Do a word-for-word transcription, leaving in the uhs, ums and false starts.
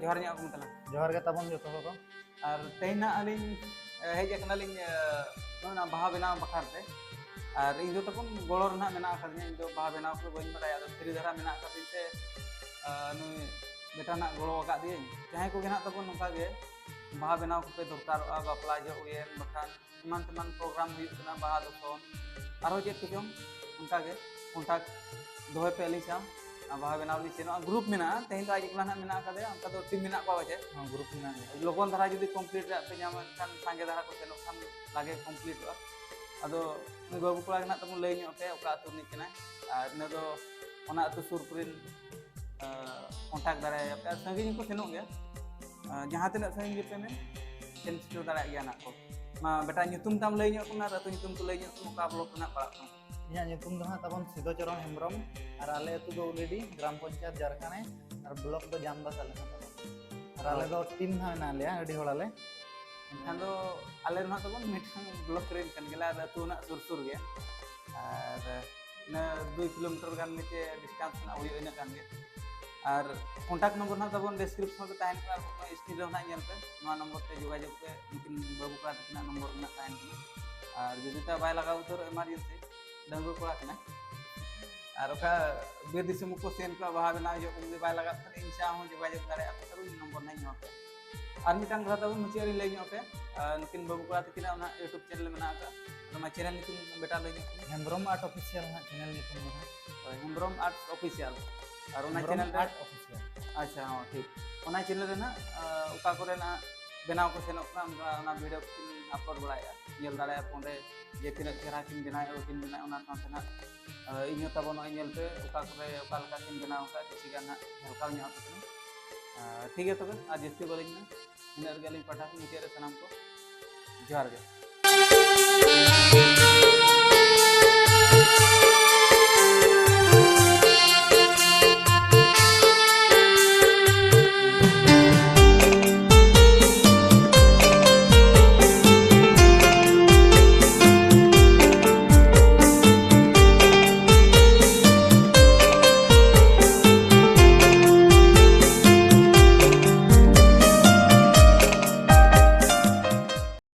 ᱡᱚᱦᱟᱨ ᱧᱚᱜ ᱟᱠᱚ ᱛᱟᱞᱟᱝ᱾ ᱡᱚᱦᱟᱨ ᱜᱮ ᱛᱟᱵᱚᱱ ᱡᱚᱛᱚ ᱦᱚᱲ ᱠᱚ᱾ ᱟᱨ ᱛᱮᱦᱮᱧ ᱱᱟᱜ ᱟᱹᱞᱤᱧ, ᱮ, ᱦᱮᱡ ᱟᱠᱟᱱᱟᱞᱤᱧ, ᱮ, ᱱᱚᱜᱼᱚ ᱱᱟ ᱵᱟᱦᱟ ᱵᱮᱱᱟᱣ ᱵᱟᱠᱷᱨᱟ ᱛᱮ᱾ ᱟᱨ ᱤᱧ ᱫᱚ ᱛᱟᱵᱚᱱ ᱜᱚᱲᱚ ᱨᱮ ᱱᱟᱜ ᱢᱮᱱᱟᱜ ᱟᱠᱟᱫᱤᱧᱟ᱾ ᱤᱧ ᱫᱚ ᱵᱟᱦᱟ ᱵᱮᱱᱟᱣ ᱠᱚᱫᱚ ᱵᱟᱹᱧ ᱵᱟᱲᱟᱭᱟ, ᱟᱫᱚ free ᱫᱷᱟᱨᱟ ᱢᱮᱱᱟᱜ ᱟᱠᱟᱫᱤᱧ ᱛᱮ, ᱮ, ᱱᱩᱭ ᱵᱮᱴᱟ ᱱᱟᱜ ᱜᱚᱲᱚ ᱟᱠᱟᱫ ᱫᱤᱭᱟᱹᱧ᱾ ᱡᱟᱦᱟᱸᱭ ᱠᱚᱜᱮ ᱱᱟᱜ ᱛᱟᱵᱚᱱ ᱱᱚᱝᱠᱟ ᱜᱮ ᱵᱟᱦᱟ ᱵᱮᱱᱟᱣ ᱠᱚᱯᱮ ᱫᱚᱨᱠᱟᱨᱚᱜᱼᱟ, ᱵᱟᱯᱞᱟ ᱡᱚᱦᱚᱜ ᱦᱩᱭᱮᱱ, ᱵᱟᱠᱷᱟᱱ ᱮᱢᱟᱱ ᱛᱮᱢᱟᱱ program ᱦᱩᱭᱩᱜ ᱠᱟᱱᱟ, ᱵᱟᱦᱟ ᱫᱚᱥᱚᱱ, ᱟᱨᱦᱚᱸ ᱪᱮᱫ ᱠᱚᱪᱚᱝ, ᱚᱱᱠᱟ ᱜᱮ contact ᱫᱚᱦᱚᱭ ᱯᱮ ᱟᱹᱞᱤᱧ ᱥᱟᱶ᱾ ᱟᱨ ᱵᱟᱦᱟ ᱵᱮᱱᱟᱣ ᱞᱤᱧ ᱥᱮᱱᱚᱜᱼᱟ, group ᱢᱮᱱᱟᱜᱼᱟ, ᱛᱮᱦᱮᱧ ᱫᱚ ᱟᱡ ᱮᱠᱞᱟ ᱱᱟᱜ ᱢᱮᱱᱟᱜ ᱟᱠᱟᱫᱮᱭᱟ, ᱚᱱᱠᱟ ᱫᱚ team ᱢᱮᱱᱟᱜ ᱠᱚᱣᱟ ᱯᱟᱪᱮᱫ᱾ ᱦᱚᱸ, group ᱢᱮᱱᱟᱜ ᱜᱮᱭᱟ᱾ ᱞᱚᱜᱚᱱ ᱫᱷᱟᱨᱟ ᱡᱩᱫᱤ complete ᱨᱮᱭᱟᱜ ᱯᱮ ᱧᱟᱢᱟ, ᱮᱱᱠᱷᱟᱱ ᱥᱟᱸᱜᱮ ᱫᱷᱟᱨᱟ ᱠᱚ ᱥᱮᱱᱚᱜ ᱠᱷᱟᱱ ᱞᱟᱜᱮ completeᱚᱜᱼᱟ᱾ ᱟᱫᱚ ᱱᱩᱭ ᱵᱟᱹᱵᱩ ᱠᱚᱲᱟ ᱜᱮ ᱱᱟᱜ ᱛᱟᱵᱚᱱ ᱞᱟᱹᱭ ᱧᱚᱜ ᱯᱮ, ᱚᱠᱟ ᱟᱹᱛᱩ ᱨᱤᱱᱤᱡ ᱠᱟᱱᱟᱭ, ᱟᱨ ᱤᱱᱟᱹ ᱫᱚ ᱚᱱᱟ ᱟᱹᱛᱩ ᱥᱩᱨ ᱠᱚᱨᱮᱱ, ᱟᱸ, contact ᱫᱟᱲᱮᱭᱟᱭᱟ ᱯᱮ᱾ ᱟᱨ ᱥᱟᱺᱜᱤᱧ ᱦᱚᱸᱠᱚ ᱥᱮᱱᱚᱜ ᱜᱮᱭᱟ, ᱟᱸ, ᱡᱟᱦᱟᱸ ᱛᱤᱱᱟᱹᱜ ᱥᱟᱺᱜᱤᱧ ᱜᱮᱯᱮ ᱢᱮᱱ, ᱥᱮᱱ ᱥᱮᱴᱮᱨ ᱫᱟᱲᱮᱭᱟᱜ ᱜᱮᱭᱟ ᱱᱟᱜ ᱠᱚ᱾ ᱢᱟ ᱵᱮᱴᱟ, ᱧᱩᱛᱩᱢ ᱛᱟᱢ ᱞᱟᱹᱭ ᱧᱚᱜ ᱠᱚᱢᱮ ᱟᱨ ᱟᱹᱛᱩ ᱧᱩᱛᱩᱢ ᱠᱚ ᱞᱟᱹᱭ ᱧᱚᱜ ᱠᱚᱢᱮ, ᱚᱠᱟ block ᱨᱮᱱᱟᱜ ᱯᱟᱲᱟᱜ ᱠᱟᱱᱟ? ᱤᱧᱟᱹᱜ ᱧᱩᱛᱩᱢ ᱫᱚ ᱦᱟᱸᱜ ᱛᱟᱵᱚᱱ ᱥᱤᱫᱚ ᱪᱚᱨᱚᱱ ᱦᱮᱢᱵᱨᱚᱢ, ᱟᱨ ᱟᱞᱮ ᱟᱹᱛᱩ ᱫᱚ ᱩᱞᱤᱰᱤ, ᱜᱨᱟᱢ ᱯᱚᱧᱪᱟᱭᱮᱛ ᱡᱟᱨᱠᱷᱟᱱᱮ, ᱟᱨ block ᱫᱚ ᱡᱟᱢᱵᱟᱥ ᱟᱞᱮ ᱦᱚᱸ ᱛᱟᱵᱚᱱ᱾ ᱟᱨ ᱟᱞᱮ ᱫᱚ team ᱦᱟᱸᱜ ᱢᱮᱱᱟᱜ ᱞᱮᱭᱟ, ᱟᱹᱰᱤ ᱦᱚᱲ ᱟᱞᱮ᱾ ᱮᱱᱠᱷᱟᱱ ᱫᱚ ᱟᱞᱮ ᱫᱚ ᱦᱟᱸᱜ ᱛᱟᱵᱚᱱ ᱢᱤᱫᱴᱟᱝ block ᱨᱮᱱ ᱠᱟᱱ ᱜᱮᱭᱟᱞᱮ, ᱟᱨ ᱟᱹᱛᱩ ᱦᱚᱸ ᱱᱟᱜ ᱥᱩᱨ ᱥᱩᱨ ᱜᱮᱭᱟ᱾ ᱟᱨ ᱤᱱᱟᱹ ᱫᱩᱭ kilometer ᱜᱟᱱ ᱢᱤᱫᱴᱮᱡ distance ᱨᱮᱱᱟᱜ ᱦᱩᱭᱩᱜᱼᱟ, ᱤᱱᱟᱹᱜ ᱜᱟᱱ ᱜᱮ᱾ ᱟᱨ contact number ᱱᱟᱜ ᱛᱟᱵᱚᱱ description ᱨᱮ ᱛᱟᱦᱮᱱ ᱠᱟᱱᱟ, ᱟᱨ ᱵᱟᱝᱠᱷᱟᱱ screen ᱨᱮᱦᱚᱸ ᱱᱟᱜ ᱧᱮᱞ ᱯᱮ, ᱱᱚᱣᱟ number ᱛᱮ ᱡᱳᱜᱟᱡᱳᱜᱽ ᱯᱮ, ᱱᱩᱠᱤᱱ ᱵᱟᱹᱵᱩ ᱠᱚᱲᱟ ᱛᱟᱹᱠᱤᱱᱟᱜ number ᱨᱮᱱᱟᱜ ᱛᱟᱦᱮᱱ ᱠᱟᱱᱟ᱾ ᱟᱨ ᱡᱩᱫᱤ ᱛᱟ ᱵᱟᱭ ᱞᱟᱜᱟᱣ ᱩᱛᱟᱹᱨᱚᱜ emergency, ᱰᱟᱺᱜᱩᱣᱟᱹ ᱠᱚᱲᱟ ᱠᱟᱱᱟᱭ, ᱟᱨ ᱚᱠᱟ ᱵᱤᱨ ᱫᱤᱥᱚᱢ ᱠᱚ ᱥᱮᱱ ᱠᱚᱜᱼᱟ ᱵᱟᱦᱟ ᱵᱮᱱᱟᱣ ᱡᱚᱠᱷᱚᱱ ᱡᱩᱫᱤ ᱵᱟᱭ ᱞᱟᱜᱟᱣ ᱠᱷᱟᱱ ᱤᱧ ᱥᱟᱶ ᱦᱚᱸ ᱡᱳᱜᱟᱡᱳᱜᱽ ᱫᱟᱲᱮᱭᱟᱜᱼᱟ ᱯᱮ, ᱛᱟᱦᱚᱞᱮ ᱤᱧ number ᱱᱟᱜ ᱤᱧ ᱮᱢᱟ ᱯᱮᱭᱟ᱾ ᱟᱨ ᱢᱤᱫᱴᱟᱝ ᱠᱟᱛᱷᱟ ᱛᱟᱵᱚᱱ ᱢᱩᱪᱟᱹᱫ ᱨᱤᱧ ᱞᱟᱹᱭ ᱧᱚᱜ ᱟᱯᱮᱭᱟ, ᱟᱨ ᱱᱩᱠᱤᱱ ᱵᱟᱹᱵᱩ ᱠᱚᱲᱟ ᱛᱟᱹᱠᱤᱱᱟᱜ ᱚᱱᱟ YouTube channel ᱢᱮᱱᱟᱜ ᱟᱠᱟᱫ, ᱟᱫᱚ ᱚᱱᱟ channel ᱧᱩᱛᱩᱢ ᱵᱮᱴᱟ ᱞᱟᱹᱭ ᱧᱚᱜ ᱠᱟᱹᱧ᱾ ᱦᱮᱢᱵᱨᱚᱢ Art Official ᱦᱟᱸᱜ channel ᱧᱩᱛᱩᱢ ᱫᱚ ᱦᱟᱸᱜ᱾ ᱦᱳᱭ, ᱦᱮᱢᱵᱨᱚᱢ Arts Official᱾ ᱟᱨ ᱚᱱᱟ ᱦᱮᱢᱵᱨᱚᱢ channel ᱨᱮ Art Official᱾ ᱟᱪᱪᱷᱟ, ᱦᱚᱸ, ᱴᱷᱤᱠ᱾ ᱚᱱᱟ channel ᱨᱮ ᱱᱟᱜ, ᱟᱸ, ᱚᱠᱟ ᱠᱚᱨᱮ ᱱᱟᱜ ᱵᱮᱱᱟᱣ ᱠᱚ ᱥᱮᱱᱚᱜ ᱠᱟᱱᱟ, ᱚᱱᱟ, ᱚᱱᱟ video ᱠᱚᱧ upload ᱵᱟᱲᱟᱭᱮᱫᱼᱟ, ᱧᱮᱞ ᱫᱟᱲᱮᱭᱟᱜᱼᱟ ᱯᱮ ᱚᱸᱰᱮ ᱡᱮ ᱛᱤᱱᱟᱹᱜ ᱪᱮᱦᱨᱟ ᱠᱤᱱ ᱵᱮᱱᱟᱣᱮᱫᱼᱟ, ᱵᱟᱹᱠᱤᱱ ᱵᱮᱱᱟᱣᱮᱫᱼᱟ, ᱚᱱᱟ ᱥᱟᱶᱛᱮ ᱱᱟᱜ, ᱟᱸ, ᱤᱧ ᱦᱚᱸ ᱛᱟᱵᱚᱱ ᱱᱚᱜᱼᱚᱭ ᱧᱮᱞ ᱯᱮ ᱚᱠᱟ ᱠᱚᱨᱮ ᱚᱠᱟ ᱞᱮᱠᱟ ᱠᱤᱱ ᱵᱮᱱᱟᱣ ᱟᱠᱟᱫ, ᱠᱤᱪᱷᱤ ᱜᱟᱱ ᱱᱟᱜ ᱡᱷᱟᱞᱠᱟᱣ ᱧᱚᱜ ᱟᱯᱮ ᱠᱟᱱᱟ᱾ ᱟᱸ, ᱴᱷᱤᱠ ᱜᱮᱭᱟ ᱛᱚᱵᱮ, ᱟᱨ ᱡᱟᱹᱥᱛᱤ ᱵᱟᱹᱞᱤᱧ ᱢᱮᱱᱟ, ᱤᱱᱟᱹᱜ ᱨᱮᱜᱮ ᱟᱹᱞᱤᱧ ᱯᱟᱦᱴᱟ ᱠᱷᱚᱱ ᱢᱩᱪᱟᱹᱫ ᱨᱮ ᱥᱟᱱᱟᱢ ᱠᱚ ᱡᱚᱦᱟᱨ ᱜᱮ᱾